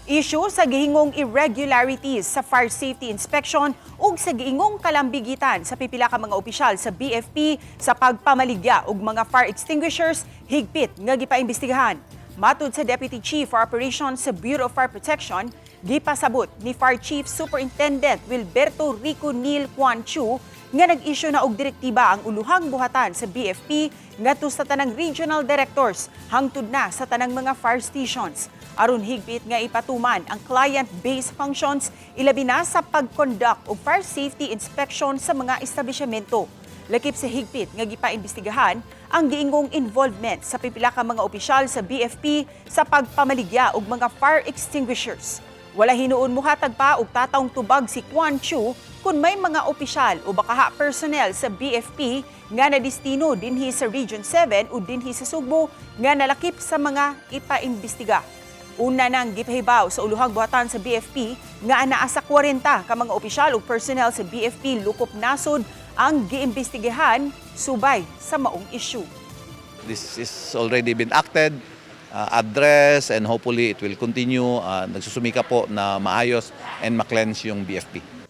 Issue sa gihingong irregularities sa fire safety inspection ug sa giingong kalambigitan sa pipila ka mga opisyal sa BFP sa pagpamaligya og mga fire extinguishers, higpit nga gipaimbestigahan. Matud sa Deputy Chief for Operations sa Bureau of Fire Protection, gipasabot ni Fire Chief Superintendent Wilberto Rico Neil Kwan Chu nga nag-issue na og direktiba ang uluhang buhatan sa BFP ngadto sa tanang regional directors hangtod na sa tanang mga fire stations aron higpit nga ipatuman ang client-based functions, ilabi na sa pag-conduct og fire safety inspection sa mga establishmento. Lakip sa higpit nga gipaimbestigahan ang giingong involvement sa pipila ka mga opisyal sa BFP sa pagpamaligya og mga fire extinguishers. Wala hinuon muhatag pa og tatawng tubag si Kwan Chu kung may mga opisyal o bakaha personnel sa BFP nga nadistino dinhi sa Region 7 o dinhi sa Sugbo nga nalakip sa mga ipaimbestiga. Una nang gipahibaw sa uluhang buhatan sa BFP nga anaa sa 40 ka mga opisyal o personnel sa BFP lukop nasod ang giimbestigahan subay sa maong issue. This is already been acted, addressed, and hopefully it will continue. Nagsusumika po na maayos and ma-cleanse yung BFP.